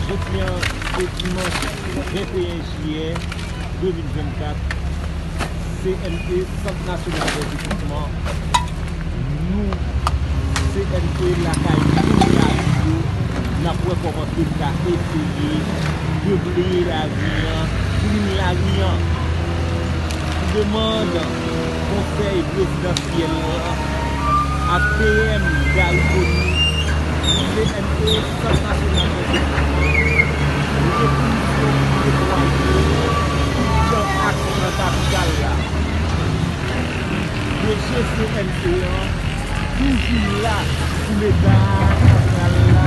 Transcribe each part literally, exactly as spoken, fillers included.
Jodi a, se dimanch venteyen jiyè de mil vennkat, C N E, Sant Nasyonal Dèz Ekipman, nou, C N E, lakay moun lari yo, n ap wè kòman pou n ka eseye debleye lari an, klin lari an. Sou demann Konsèy Prezidansyèl la ak P M Garry Conille, C N E, Sant Nasyonal Dèz Ekipman, mete pou misyon pou netwaye tout jan ak nan kapital la. D G C N E an toujou la pou Leta santral la.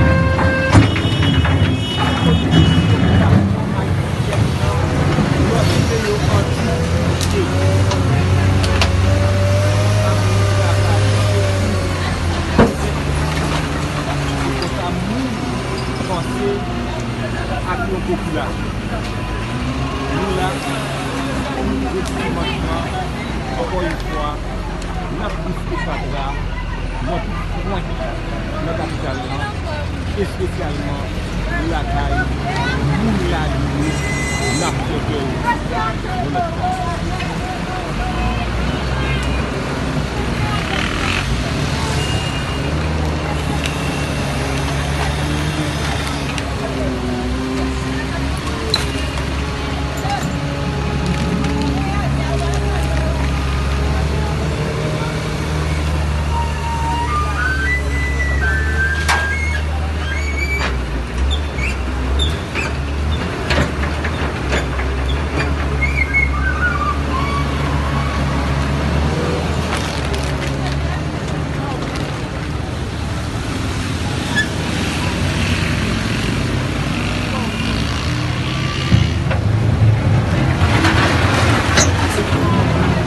Lòske yo an difikilte, ap travay. Se konsa moun panse ak yon popilasyon. Nou la, pou nou jodi dimanch lan, ankò yon fwa, n ap bouse fatra nan tout kwen nan kapital lan, espesyalman lakay moun lari yo, n ap fè kè yo yon lòt fwa.